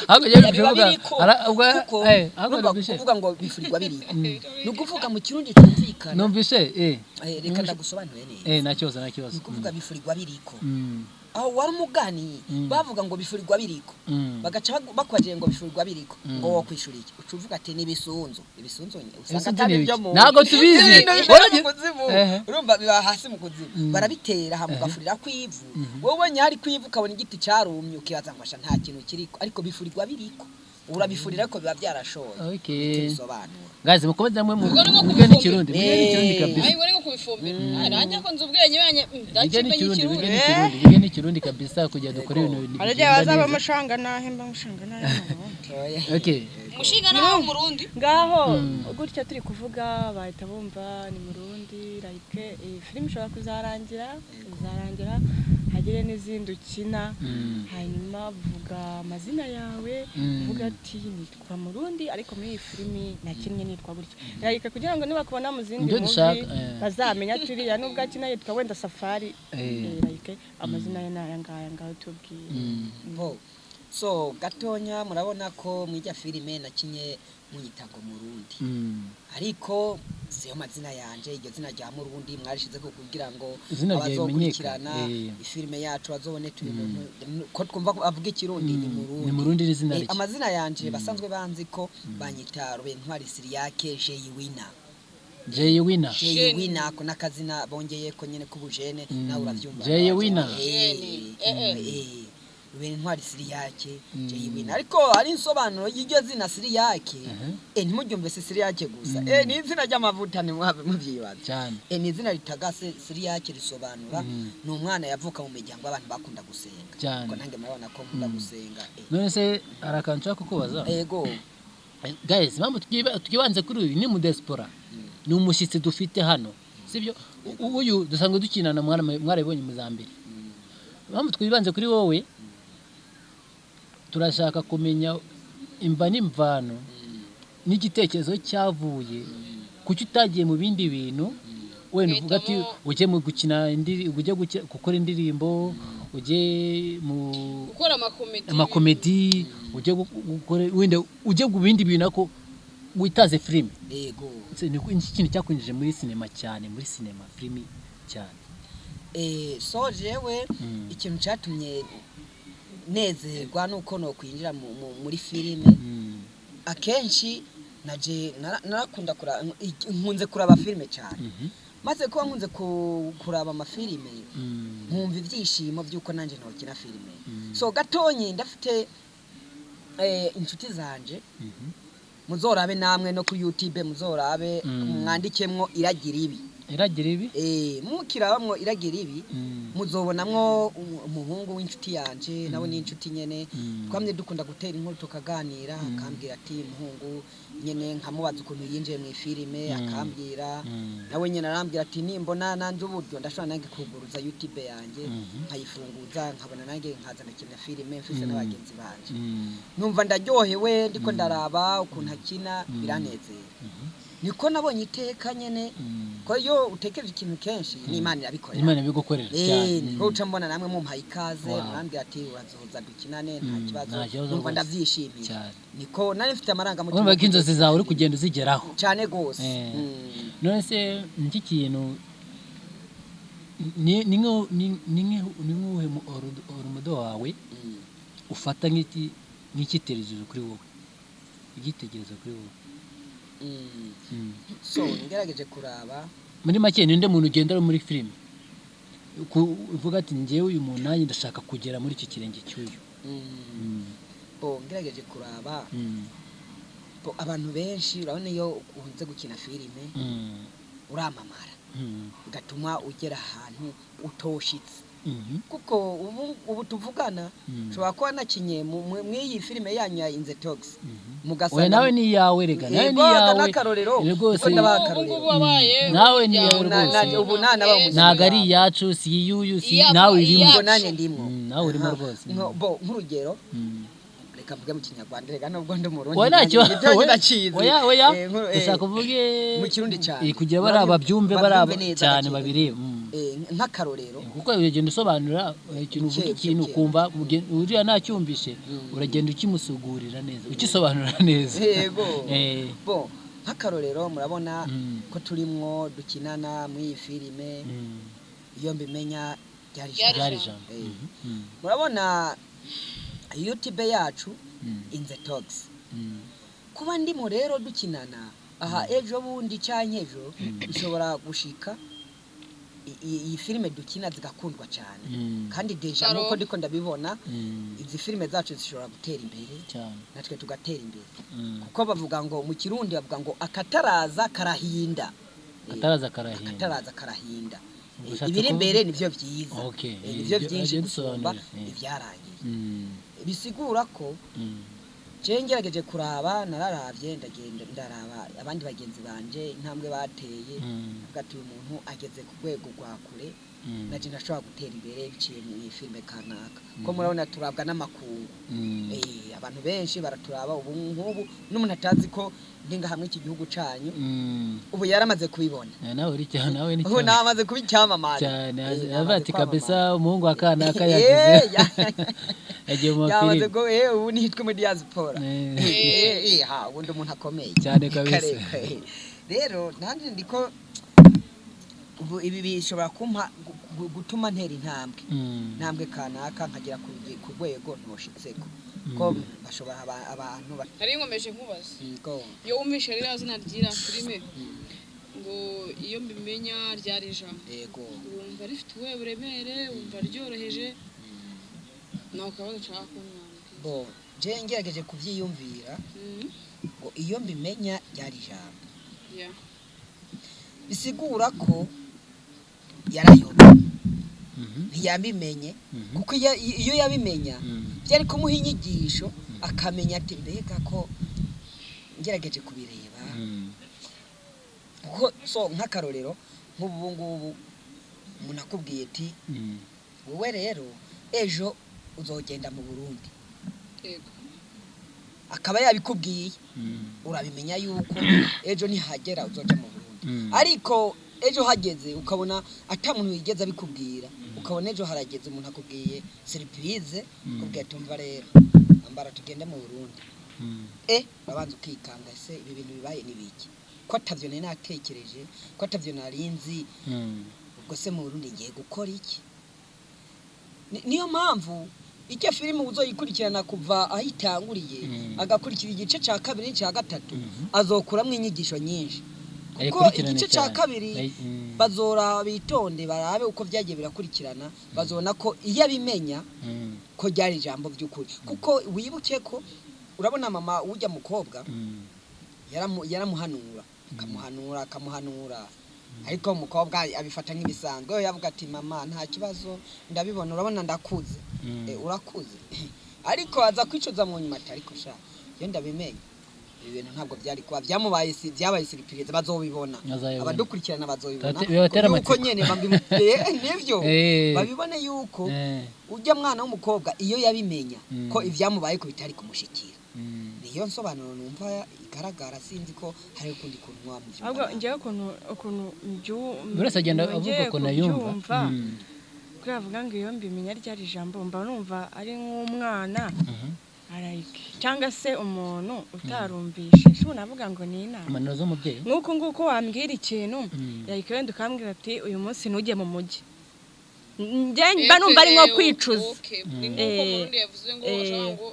Ahubwo njyewe Biba bivuga biriko. ubwo Kuko ahubwo urumva numvishe kuvuga ngo bifurirwa biriko ni ukuvuga mu Kirundi cyumvikana. Numvishe. Reka ndagusobanurire neza. Nta kibazo, nta kibazo. Ni ukuvuga bifurirwa biriko. Aho wari umugani, bavuga ngo bifurirwa biriko, bagaca bakwagira ngo bifurirwa biriko, ngo wo kwishura iki? Uca uvuga ati nibisunzu, ibisunzu usanga Ibisunzu atari ni byo ibiki? mu Ntabwo tubizi. Ibintu bibera Waragiye- mu kuzimu. Urumva biba hasi mu kuzimu, barabitera hama ugafurira kw'ivu. Wowe ubonye hari kw'ivu, ukabona igiti carumye, ukibaza ngo asha nta kintu kiriko, ariko bifurirwa biriko, urabifurira ariko biba byarashoye. Bisobanura. Guys, mukomeze namwe Ubwo ni nko mwige n'ikirundi, mwige n'ikirundi kabisa. Ayi, ngo kubifumbira. Nanjye ko nzi ubwenge banye Mwige ndakimenye n'ikirundi, mwige ikirundi. n'ikirundi, mwige n'ikirundi kabisa kugira dukore ibintu Hari igihe bigenda bazaba neza. mushanga nahe mba mushanga nahe mu Burundi. Okay. Umushinga nawe umurundi. Ngaho gutya turi kuvuga bahita bumva ni Murundi, like iyi filime ishobora kuzarangira, izarangira hagire n'izindi ukina. Hanyuma vuga amazina yawe, uvuga ati nitwa Murundi ariko muri iyi filimi nakinnye nitwa gutya, like kugira ngo nibakubona mu zindi Nibyo movie dushaka, bazamenya turiya nubwo akina yitwa wenda Safari, like amazina ye ni aya ngaya, ngaho tubwiye. Bo so gatonya murabona ko mw'ijya filime nakinye munyita ngo Murundi, ariko siyo mazina yanje. Iryo zina rya Murundi mwarishize ko kugira ngo Izina ryawe abazokurikirana rimenyekane. Ifilime yacu bazobone turi muntu ko twumva ko avuga ikirundi ni Murundi. Ni Murundi n'izina rye. Amazina yanje basanzwe banzi ko banyita Rubentwari Siriyake Jeyiwina. Jay Winner. Jeyiwina ako n'akazina bongeye ko nyene k'ubujene, nawe uravyumva. Jay Winner. Jene, Rubentwari Siriyake Jeyiwina, ariko hari insobanuro y'iryo zina Siriyake. Ntimuryumve si Siriyake gusa, ni izina ry'amavuta, ntimwabe muvyibaza. Cyane. Ni izina ritagase. Siriyake risobanura ni umwana yavuka mu miryango y'abantu bakunda gusenga. Cyane. Ko nange murabona ko nkunda gusenga. None se hari akantu nshaka kukubaza? Ego. Guys, impamvu twibanze kuri uyu ni mu diaspora, ni umushyitsi dufite hano, sibyo? Uyu dusanzwe dukinana, mwarabibonye mu za mbere. Impamvu twibanze kuri wowe, turashaka kumenya imva n'imvano n'igitekerezo cyavuye kuki utagiye mu bindi bintu, wenda uvuga ati ujye mu gukina ujye gukora indirimbo, ujye mu Gukora amakomedi. Amakomedi, ujye gukora wenda ujye mu bindi bintu ariko witaze filime. Ego. Se, ni iki kintu cyakwinjije muri sinema cyane, muri sinema filimi cyane? So jewe ikintu cyatumye nezerwa nuko nokwinjira muri filime, akenshi naje narakunda nkunze kuraba filime cyane. Maze kuba nkunze kuraba amafilime, nkumva ibyishimo by'uko nanjye nokina filime. So gatonyi ndafite inshuti zanje, muzorabe namwe no kuri YouTube, muzorabe mwandikemwo Iragira Ibi. Iragira Ibi. Mukirabamwo Iragira Ibi, muzobonamwo umuhungu w'inshuti yanje, nawe ni inshuti nyene. Twamye dukunda gutera inkuru, tukaganira, akambwira ati muhungu nyene, nkamubaza ukuntu yinjiye mu ifilime, akambwira. Nawe nyene arambwira ati nimbona nanje uburyo ndashobora nange kuguruza YouTube yanjye, nkayifunguza, nkabona nange nkaza ndakina filime mfise n'abagenzi banje. Numva ndaryohewe, ndiko ndaraba ukuntu akina, biranezera. Niko nabonye iteka nyene ko iyo utekereje ikintu kenshi n'Imana irabikorera. Imana ibigukorera cyane. Niko uca mbona namwe mumpaye ikaze, Wow. murambwira ati urazoza dukinane, nta kibazo. Nta kibazo Numva rwose. ndavyishimiye. Cyane. Niko nari mfite amarangamutima. Urumva ko inzozi zawe uri kugenda uzigeraho. Cyane gose. None se niki kintu ni nk'uwuhe urumudo wawe ufata nk'icyitegererezo kuri wowe, icyitegererezo kuri wowe? So ngerageje kuraba, Muri make, ninde muntu ugendera muri filime uvuga ati njyewe uyu muntu nanjye ndashaka kugera muri iki kirenge cy'uyu? Bo ngerageje kuraba, bo abantu benshi urabona iyo ukunze gukina filime uramamara, bigatuma ugera ahantu utoshitse, kuko ubu tuvugana nshobora kuba nakinye mw'iyi filime yanyu ya Inze Talks, mugasanga Oya, nawe ni iyawe rega, nawe ni Yego, iyawe n'akarorero, rwose. kuko ndabaha Ubu akarorero. ngubu wabaye Nawe ni iyawe umuryango. rwose. Ubu naba Yesu. Ntabwo ari iyacu, si iy'uyu, si Iyacu, nawe irimo. iyacu. Ubwo nanjye ndimwo. Nawe urimo Aha. rwose. Bo nk'urugero, Reka mvuge mu Kinyarwanda, reka nubwo ndi Umurundi. Oya, ntacyo. Igitego Oya, ndakizi. Oya, oya. Dushaka uvuge Mu Kirundi cyane. Kugira bari babyumve, bari Babyumve neza, cyane bakire. Babirebe. Nk'akarorero. Kuko ugenda usobanura ikintu, uvuga Buke, ikintu buke. ukumva uriya ntacyumvishe, uragenda ukimusugurira neza, ukisobanura neza. Yego. Eh. Bo, nk'akarorero murabona ko turimwo dukinana muri iyi filime "Iyo Mbimenya Ryari Ryari Ijambo". Ryari Ijambo. Murabona YouTube yacu, Inze Talks, kuba ndimo rero dukinana aha, ejo bundi canke ejo bishobora gushika iyi filime dukina zigakundwa cyane. Kandi déjà Karo. nkuko ndiko ndabibona, izi filime zacu zishobora gutera imbere, Cyane. natwe tugatera imbere, kuko bavuga ngo, mu Kirundi bavuga ngo akataraza karahinda. Akataraza karahinda. Akataraza karahinda. Ubwo ushatse Ibiri kuvuga- imbere nivyo byiza. Okay, Nivyo byinshi ibyo gusumba dusobanura, eh. ibyarangiye. Bisigura ko je ngerageje kuraba, nararavye, ndagenda ndaraba abandi bagenzi banje intambwe bateye, avuga ati uyu muntu ageze ku rwego rwa kure, naje ndashobora gutera imbere biciye mu filime kanaka, ko murabona turabwa n'amakungu. Abantu benshi baraturaba ubu, nk'ubu n'umuntu atazi ko ndi ngaha muri iki gihugu canyu, ubu yaramaze kubibona. Nawe uri cyane, nawe ni Ubu cyane. namaze kuba icyamamare. Cyane. Namaze Avuga ati kwamamara. kabisa umuhungu wa kanaka yagize yagiye mu Yamaze mafilime. ko ubu nitwe muri diaspora. Ha, ubundi umuntu akomeye Cyane kabisa. Kareka, eh. Rero nanjye ndiko ubu ibi bishobora kumpa gutuma ntera intambwe, intambwe kanaka, nkagera ku rwego ntoshitseko, ko bashobora abantu Nari nkomeje nkubaza, ko iyo wumvishe ririya zina ry'iriya filime ngo "Iyo Mbimenya Ryari Ijambo", Yego. wumva rifite ubuhe buremere? Wumva ryoroheje? Nawe ukabaza nshaka kumwambwira. Bo, je ngerageje kuvyiyumvira ngo "Iyo Mbimenya Ryari Ijambo", bisigura ko yarayobye, ntiyabimenye, kuko iyo yabimenya byari kumuha inyigisho, akamenya ati mbega ko ngerageje kubireba. Kuko so nk'akarorero, nk'ubu ngubu umuntu akubwiye ati wowe rero ejo uzogenda mu Burundi, akaba yabikubwiye, urabimenya yuko ejo nihagera uzoja mu Burundi. Ariko ejo hageze ukabona ata muntu yigeze abikubwira, ukabona ejo harageze umuntu akubwiye surprise, akubwiye ati umva rero, ambara tugende mu Burundi. Urabanza ukikanga, ese ibi bintu bibaye ni biki, ko atavyo nari natekereje, ko atavyo nari nzi? Ubwo se mu Burundi ngiye gukora iki? Niyo mpamvu ijya filime uzoyikurikirana kuva aho itanguriye, agakurikira igice cya kabiri n'icya gatatu, azokuramwo inyigisho nyinshi, kuko Ayikurikirane igice cya cyane. kabiri bazora bitonde barabe uko byagiye birakurikirana, bazobona ko iyo abimenya ko ryari ijambo by'ukuri. Kuko wibuke ko urabona mama ujya mukobwa yaramuhanura, akamuhanura, akamuhanura, ariko umukobwa abifata nk'ibisanzwe. We yavuga ati mama nta kibazo, ndabibona, urabona ndakuze. Urakuze, ariko aza kwicuza mu nyuma ati ariko sha, iyo ndabimenye ibi bintu ntabwo byari kuba byamubaye. Si byabaye surprise, bazobibona. Bazabibona. Abadukurikirana bazobibona Bibatera yuko amatsiko. nyene bambimuteye nivyo, babibone yuko ujya mwana w'umukobwa iyo yabimenya ko ibyamubaye ko bitari kumushikira. Niyo nsobanuro numva igaragara, sinzi ko hari ukundi kuntu wamuvyumva. Ahubwo njyewe ukuntu Buri wese agenda avuga nongeye ukuntu ayumva. kubyumva, kuri avuga ngo "Iyo Mbimenya Ryari Ijambo", mba numva ari nk'umwana arayike cyangwa se umuntu utarumvishe, ushobora navuga ngo ni inama. Impanuro z'umubyeyi. Nk'uku nguku wambwira ikintu, yayike wenda ukambwira ati uyu munsi ntujye mu mujyi, njye mba numva ari nko kwicuza. Okay, ni nk'uko Murundi yavuze ngo ashaka ngo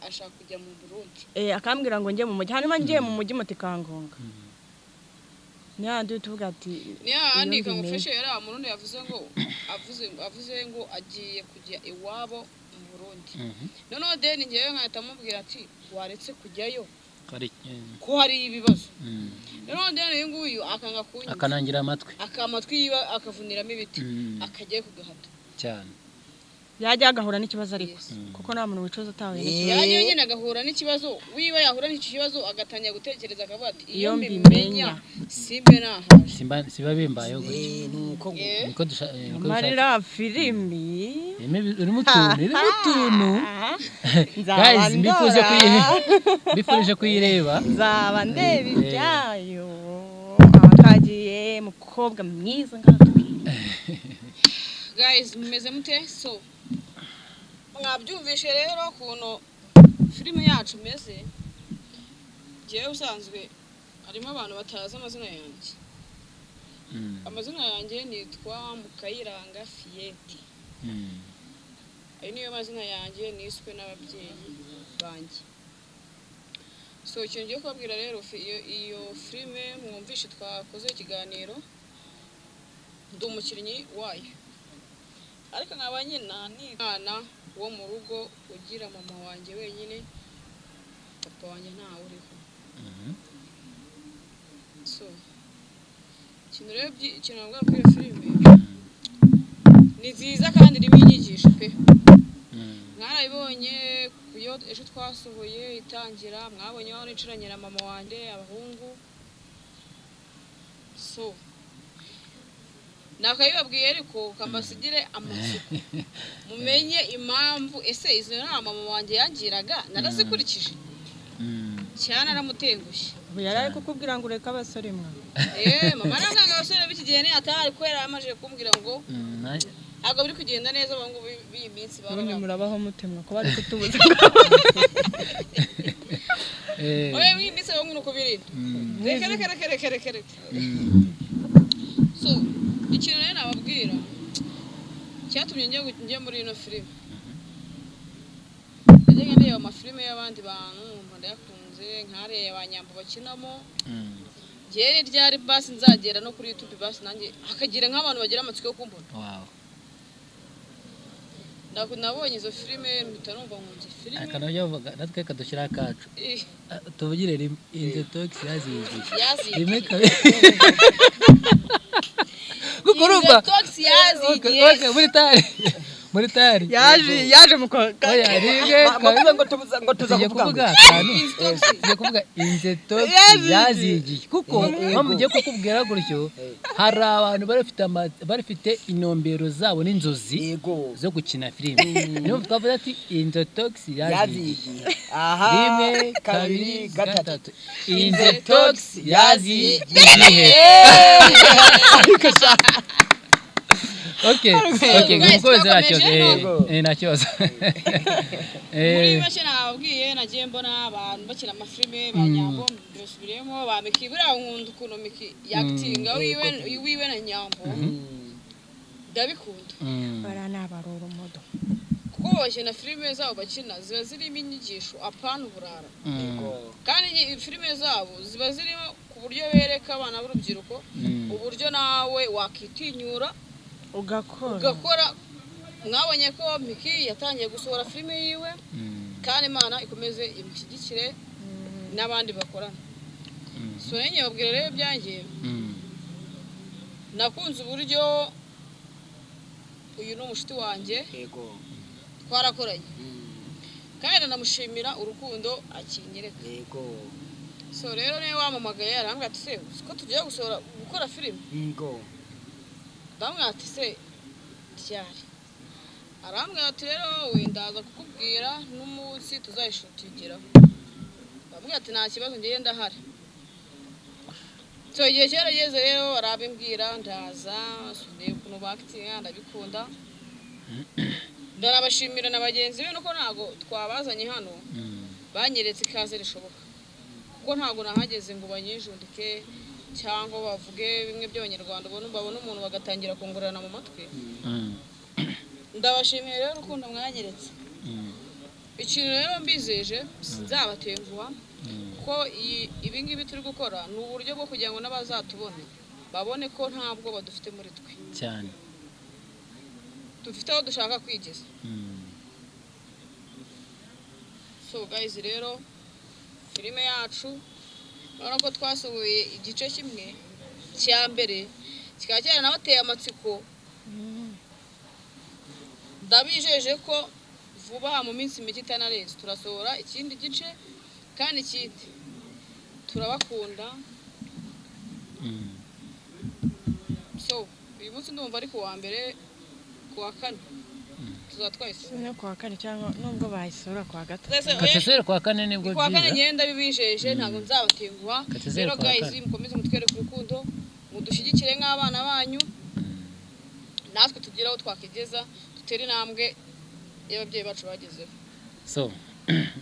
ashaka kujya mu Burundi. Akambwira ngo njye mu mujyi, hanyuma ngiye mu mujyi moto ikangonga, ni hahandi uhita uvuga ati Ni hahandi iyo mbimenya. kangufashe yari Murundi yavuze ngo avuze ngo agiye kujya iwabo mu Burundi. Noneho deni ngewe nkahita amubwira ati waretse kujyayo ko hari ibibazo. Noneho deni uyu nguyu akanga kunyumva, Akanangira amatwi. Akamatwi yiwe akavuniramo ibiti, akajyayo ku gahato. Cyane. Yajya agahura n'ikibazo ariko, Yes. kuko nta muntu wicuza atahuye n'ikibazo. Yajyayo nyine agahura n'ikibazo, wiwe yahura n'iki kibazo agatangira gutekereza, akavuga ati iyo Iyo mbimenya mbimenya. simbe nahaje. Simba bimbayeho gutya. Nuko ngo Niko niko dushaka. Amarira filimi Irimo utuntu, irimo utuntu. Nzaba Guys, mbifuje ndora. Mbifurije kuyireba. Nzaba ndeba ibyayo. Aha twagiye, mukobwa mwiza ngatubwira. Guys, mumeze mute? So mwabyumvishe rero ukuntu filime yacu imeze. Njyewe usanzwe harimo abantu batazi amazina yanjye. Amazina yanjye nitwa Mukayiranga Fiyeti. Ayo niyo mazina yanjye niswe n'ababyeyi banjye. So ikintu ngiye kubabwira rero, iyo filime mwumvishe twakoze ikiganiro, ndi umukinnyi wayo, ariko nkaba nyina ni umwana wo mu rugo ugira mama wanjye wenyine, papa wanjye ntawe uriho. So ikintu rero ikintu navuga kuri iyo filime, ni nziza kandi irimo inyigisho pe. Mwarabibonye iyo ejo twasohoye itangira, mwabonye aho nicaranye na mama wanjye, abahungu. So nakabibabwiye, ariko kambasigire amatsiko mumenye impamvu. Ese izo nama mama wanjye yangiraga narazikurikije cyane? Naramutengushye. Ubu yari ari kukubwira ngo ureke abasore mwa? Eh, mama arambwira ngo abasore b'iki gihe ni atari, kubera yamaze kumbwira ngo ntabwo biri kugenda neza, abahungu b'iyi minsi Ubundi barara. murabaho mutemwa ko bari kutubuza? Oya, b'iyi minsi abahungu ni uko birinda. Reka, reka, reka, reka, reka, reka. So ikintu rero nababwira cyatumye njya muri ino filime, najyaga ndeba amafilime y'abandi bantu nkumva ndayakunze, nkareba ba Nyambo bakinamo. Njyewe ni ryari basi nzagera no kuri YouTube, basi nanjye hakagira nk'abantu bagira amatsiko yo kumbona? Nabonye izo filime mpita numva nkunze filime. Akantu bajya bavuga, natwe reka dushyire akacu. Ah, tuvugire rimwe: Inze Talks yazigiye. Yazigiye. Rimwe, kabiri, kuko urumva Inze Talks yazigiye. Okay, muri tari, muri tari. Yaje mu kwa Oya, rimwe, Bavuze kabiri. ngo tubuza ngo tuza Tugiye kuvuga ngo kuvuga akantu. Inze Talks. Tugiye kuvuga Inze Talks Yazigiye. yazigiye, kuko mpamvu ugiye kukubwira gutyo, hari abantu bari bafite intumbero zabo n'inzozi zo gukina filime. Niyo mpamvu twavuze ati Inze Talks yazigiye. Yazigiye, aha. Rimwe, kabiri, kabiri, gatatu. gatatu: Inze Talks yazigiye. Ariko sha. Okay, Guys, mukomeze, nta kibazo. twakomeje, no? Nta kibazo. Muri make nababwiye, nagiye mbona abantu bakina amafilime, ba Nyambo mbisubiriyemo, ba Miki. Buriya nkunda ukuntu Miki yakitinga wiwe wiwe na Nyambo, ndabikunda. Bariya ni abaroromodo. Kuko bakina filime zabo, bakina ziba zirimo inyigisho, apana uburara. Kandi filime zabo ziba zirimo ku buryo bereka abana b'urubyiruko uburyo nawe wakitinyura ugakora. Ugakora. Mwabonye ko Miki yatangiye gusohora filime yiwe, kandi Imana ikomeze imushyigikire n'abandi bakorana. So nanjye babwira rero ibyanjye, nakunze uburyo uyu ni umushuti wanjye, twarakoranye, kandi ndanamushimira urukundo akinyereka. So rero niwe wampamagaye, arambwira ati: "Se ko tugiye gusohora gukora filime?" Ndamubwira ati: "Se ryari?" Arambwira ati: "Rero wowe ndaza kukubwira n'umunsi tuzayishutingiraho." Ndamubwira ati: "Nta kibazo, ngiye ndahari." So igihe cyarageze rero arabimbwira, ndaza ndeba ukuntu bakitinga, ndabikunda. Ndanabashimira na bagenzi be, nuko ntabwo twabazanye hano, banyeretse ikaze rishoboka, kuko ntabwo nahageze ngo banyijundike cyangwa bavuge bimwe by'abanyarwanda ubona babona umuntu bagatangira kungurana mu matwi. Ndabashimiye rero urukundo mwanyeretse. Ikintu rero mbizeje, sinzabatenguha, kuko ibi ngibi turi gukora ni uburyo bwo kugira ngo n'abazatubone babone ko nta bwoba dufite muri twe, cyane dufite aho dushaka kwigeza. So guys, rero filime yacu urabona ko twasohoye igice kimwe cya mbere, kikaba cyaranabateye amatsiko. Ndabijeje ko vuba aha mu minsi mike itanarenze turasohora ikindi gice, kandi ikindi turabakunda. So uyu munsi ndumva ari ku wa mbere, ku wa kane. tuzatwayisohora. No kuwa kane cyangwa nubwo bayisura kuwa gatatu. Katesere kwa kane nibwo Kuwa kane byiza. ngenda bibijeje ntabwo nzabatenguha. Katesere Rero kuwa guys, kane. mukomeze mutwereke urukundo, mudushyigikire nk'abana banyu, natwe tugire aho twakigeza, dutere intambwe y'ababyeyi bacu bagezeho. So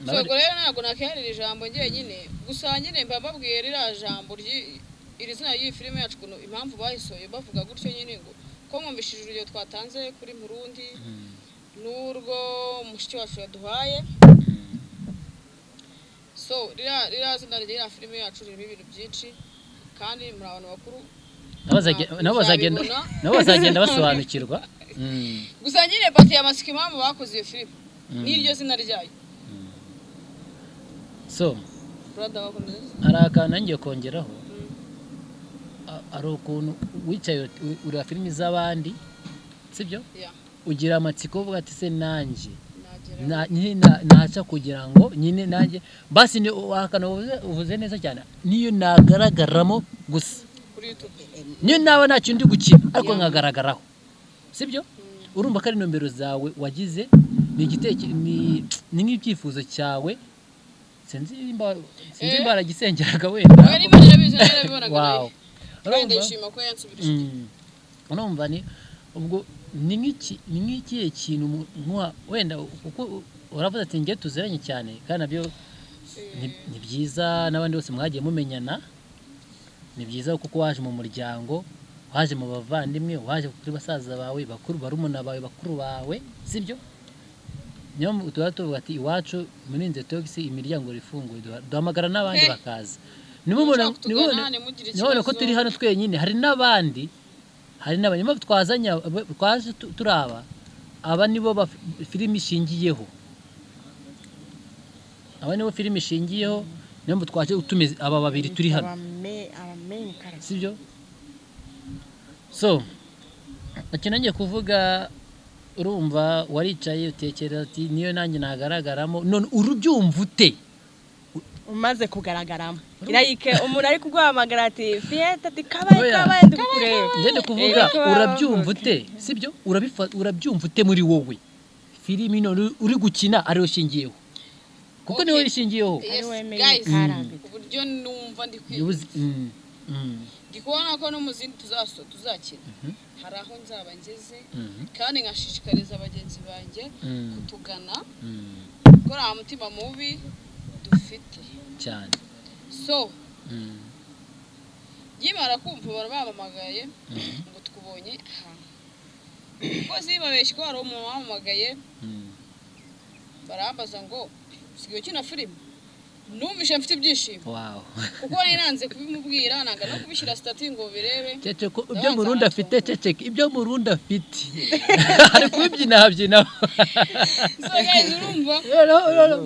So ubwo rero ntabwo nakiharira ijambo njyenyine, gusa nyine mba mbabwiye ririya jambo iri zina ry'iyi filime yacu, ukuntu impamvu bayisohoye bavuga gutyo nyine, ngo ko mwumvishije urugero twatanze kuri Murundi n'urwo mushiki wacu yaduhaye. So ririya zina ry'iriya filime yacu ririmo ibintu byinshi, kandi muri abantu bakuru nabo bazagenda Uzabibona. nabo bazagenda basobanukirwa. Gusa nyine bateye amatsiko impamvu bakoze iyo filime n'iryo zina ryayo. So Brother, wakomeza. hari akantu nanjye kongeraho. Hari ukuntu wicaye ureba filimi z'abandi, sibyo? Yeah. Ugira amatsiko uvuga ati se nanjye Nagera. Nyine naca kugira ngo nyine nanjye basi ni akantu uvuze neza cyane, niyo nagaragaramo gusa Kuri YouTube. niyo naba ntacyo ndi gukina ariko nkagaragaraho, sibyo? Urumva ko ari nomero zawe wagize, ni ni nk'ibyifuzo cyawe, sinzi nimba waragisengeraga wenda. Oya, niba narabizi narabibonaga. Wow. Kandi Urumva? ndayishima ko yansubirije. Urumva ni ubwo ni nk'iki ni nk'ikihe kintu wenda kuko uravuze ati njye tuziranye cyane kandi nabyo ni byiza, n'abandi bose mwagiye mumenyana ni byiza, kuko waje mu muryango, waje mu bavandimwe, waje kuri basaza bawe bakuru, barumuna bawe, bakuru bawe, sibyo? Niyo mpamvu tuba tuvuga ati iwacu muri Nze Talks imiryango ifunguye, duhamagara n'abandi bakaza. Mushaka kutugana, ntimugire Nimubona ko ikibazo. turi hano twenyine, hari n'abandi, niyo mpamvu twazanye twaje turaba aba nibo filimi ishingiyeho, aba nibo filimi ishingiyeho, niyo mpamvu twaje utumiza aba babiri turi hano, Aba main character. sibyo? So icyo nanjye kuvuga, urumva waricaye utekereza ati niyo nanjye nagaragaramo, none urubyumva ute? Umaze kugaragaramo irayike, umuntu ari kuguhamagara ati fiyete, ati kabaye Oya. kabaye ndikureba. Ngende kuvuga urabyumva ute, sibyo? Urabyumva ute muri wowe filimi none uri gukina ariyo ushingiyeho, kuko niwe ishingiyeho. Yes, Ari we main guys, character. uburyo numva ndi kwiga, ndi kubona ko no mu zindi tuzakina hari aho nzaba ngeze, kandi nkashishikariza bagenzi banjye kutugana, kuko nta mutima mubi dufite. Cyane. So nkimara kumva abantu bampamagaye ngo tukubonye ahantu, kuko zibabeshye ko hari umuntu wampamagaye, barambaza ngo usigaye ukina filime, numvise mfite ibyishimo Wow. kuko nari nanze kubimubwira, nanga no kubishyira status ngo birebe. Ceceka, ibyo Murundi afite, ceceka ibyo Murundi afite, ari kubibyina habyina. So guys, urumva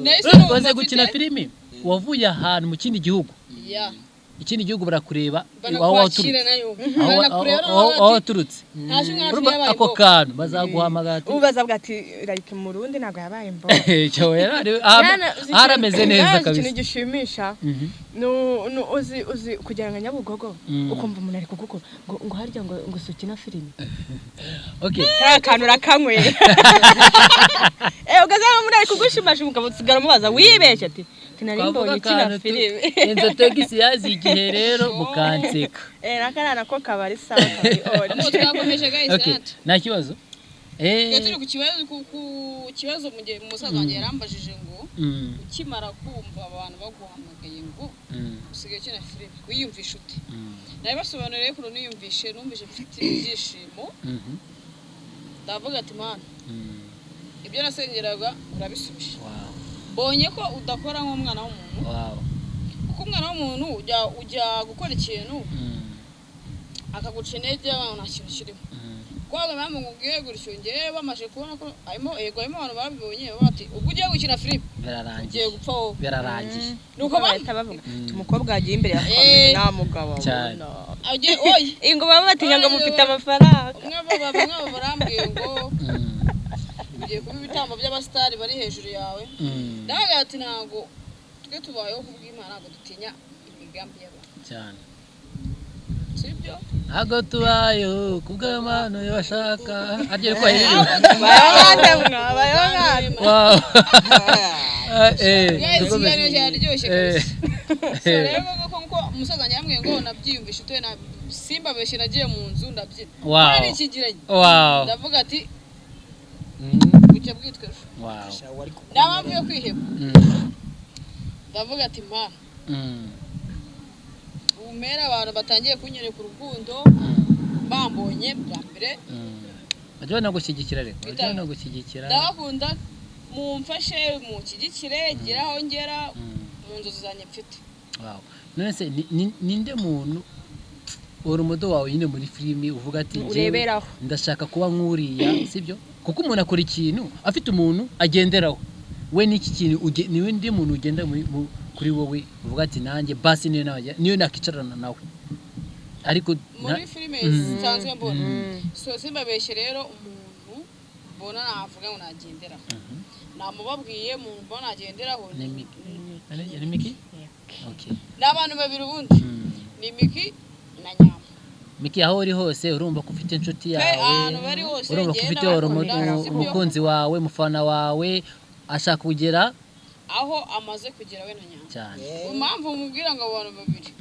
Nahise numva Waze gukina filimi wavuye ahantu mu kindi gihugu, ya ikindi gihugu barakureba aho banakwakira waturutse, nayo aho banakureba aho waturutse. nta kimwe Urumva yabaye ako imbogo. kantu bazaguhamagara ati Ubaza bwa ati like Murundi ntabwo yabaye imboga. Cyo arameze neza ikintu kabisa. gishimisha uzi kugira ngo Nyabugogo ukumva umuntu ari kugukora ngo harya ngo sukina filimi. Okay. Kariya kantu urakanyweye, ugasanga umuntu ari kugushimasha ukamusigara umubaza wibeshye ati tinari mbonye ukina filimi. Enzo Togisi yazi igihe rero mukanseka. Nakariya nako kaba ari sawa kabiri. Ubwo twakomeje guys. Okay, Natwe nta kibazo. Twe turi ku kibazo ku kibazo mu gihe umusaza wanjye yarambajije ngo ukimara kumva abantu baguhamagaye ngo usigaye ukina filime wiyumvisha ute? Nabibasobanuriye ukuntu niyumvishe, numvise mfite ibyishimo, ndavuga ati mana, ibyo nasengeraga urabisubije. Wow. Mbonye ko udakora nk'umwana w'umuntu, Wow. kuko umwana w'umuntu ujya gukora ikintu akaguca intege, abantu nta kintu kirimo. Kwa impamvu nkubwiye gutyo, njyewe bamaze kubona ko harimo, yego harimo abantu babibonye bati ubwo ugiye gukina filime Birarangiye. ugiye gupfa wowe. Birarangiye. Nuko bahita bavuga ati umukobwa yagiye imbere ya Eh. kamera nta mugabo Cyane. abona. Agiye oye. Ngo baba batinya ngo mufite amafaranga. Umwe barambwiye ngo ugiye kuba ibitambo by'abasitari bari hejuru yawe. Ndavuga ati ntabwo twe tubayeho kubw'Imana, ntabwo dutinya imigambi y'abantu. Cyane. Sibyo? Ntabwo tubayeho kubw'amano bashaka aryo ko ayiririmba. Bayo nkande. Wow. Guys, Dukomeze. ikiganiro cyaryoshye Eh. kabisa. So rero koko nkuko umusaza yambwiye ngo nabyiyumvishe utuye na simba beshe nagiye mu nzu ndabyina. Wow. Nari nikingiranye. Wow. Ndavuga ati bucya bwitwa ejo. Wow. Sha, wari kukumva. Nta mpamvu yo kwiheba. Ndavuga ati mana umera abantu batangiye kunyereka urukundo bambonye bwa mbere. Bajya banagushyigikira rero, bajya banagushyigikira. Ndabakunda, mumfashe munshyigikire, ngere aho ngera mu nzozi zanjye mfite. Wow. None se ninde muntu uri umudo wawe nyine muri filimi uvuga ati njyewe Ureberaho. ndashaka kuba nk'uriya, sibyo? Kuko umuntu akora ikintu afite umuntu agenderaho. We n'iki kintu niwe ndi muntu ugenda kuri wowe uvuga ati nanjye basi niyo najya, niyo nakicarana nawe. Ariko muri filime zisanzwe mbona. So simbabeshye rero, umuntu mbona navuga ngo nagenderaho, namubabwiye umuntu mbona nagenderaho ni Miki. Ni Miki? Okay. Ni abantu babiri ubundi, ni Miki na Nyambo. Miki, aho uri hose urumva ko ufite inshuti Pe, yawe, ahantu bari hose urumva ko ngenda ufite bakunda, sibyo? umukunzi wawe, umufana wawe ashaka kugera aho amaze kugera we na Nyambo. Cyane. Impamvu mubwira ngo abo bantu babiri,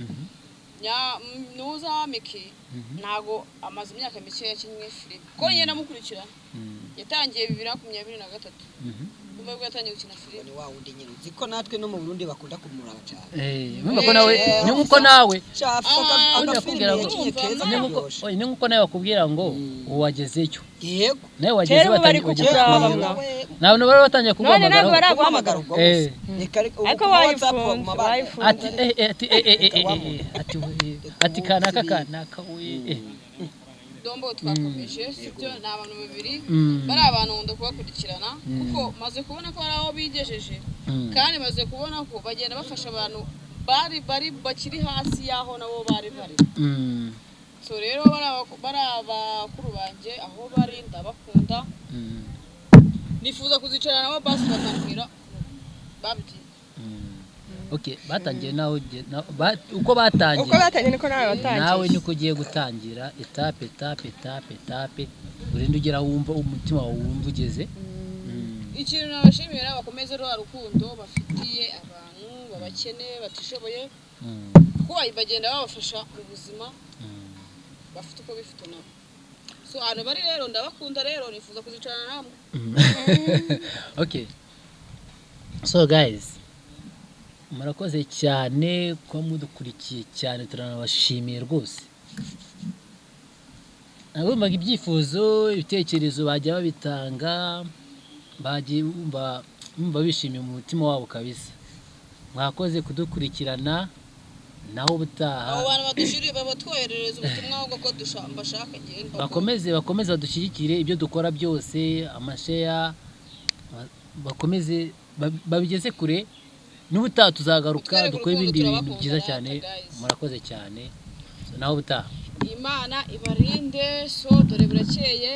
nuza Miki ntago amaze imyaka mike yakinnye filime, ko njye namukurikira yatangiye 2023, ubwo bwo yatangiye gukina filime. Ni wa wundi nyine uzi ko natwe no mu Burundi bakunda kumuraba cyane. Urumva ko nawe ni nkuko nawe Sha, afite Ah, agafilime yakinye keza ni nkuko karyoshe. oya, ni nkuko nawe bakubwira ngo uwagezeyo Yego. nawe wageze Kera ubu bari batangiye kukuraba kugera mwa. Nawe ntabwo bari batangiye None ntabwo kuguhamagara. baraguhamagara. guhamagara ubwo gusa. Reka reka ubu Ariko ku ma WhatsApp wayifunze, baguma bandika. wayifunze. Ati ati ati we, ati kanaka kanaka we. Dombo twakomeje, sibyo? Ni abantu babiri bari abantu nkunda kubakurikirana kuko maze kubona ko hari aho bigejeje, kandi maze kubona ko bagenda bafasha abantu bari bari bakiri hasi y'aho nabo bari bari. So rero bari abakuru banjye aho bari ndabakunda, nifuza kuzicarana nabo basi bakambwira babigiye. Okay, batangiye nawe uko batangiye. Uko batangiye niko nawe watangiye. Nawe niko ugiye gutangira etape etape etape etape, urinde ugera aho wumva umutima wawe wumva ugeze. Ikintu nabashimira, bakomeze rwa rukundo bafitiye abantu babakene batishoboye, kuko bagenda babafasha mu buzima bafite uko bifite nabo. So ahantu bari rero ndabakunda, rero nifuza kuzicarana namwe. Okay, so guys, murakoze cyane kuba mudukurikiye cyane, turanabashimiye rwose. Abumvaga ibyifuzo, ibitekerezo bajya babitanga, bagiye bumva bishimiye mu mutima wabo kabisa. Mwakoze kudukurikirana, naho ubutaha. Abo bantu badushiriye babatwoherereza ubutumwa ahubwo ko mbashaka ngewe ndabakunda. Bakomeze badushyigikire ibyo dukora byose, amasheya bakomeze babigeze kure, n'ubutaha tuzagaruka Mutwereke dukore urukundo, ibindi bintu turabakunda byiza rata, cyane. guys. Murakoze cyane. So, naho ubutaha. Imana ibarinde. So dore burakeye.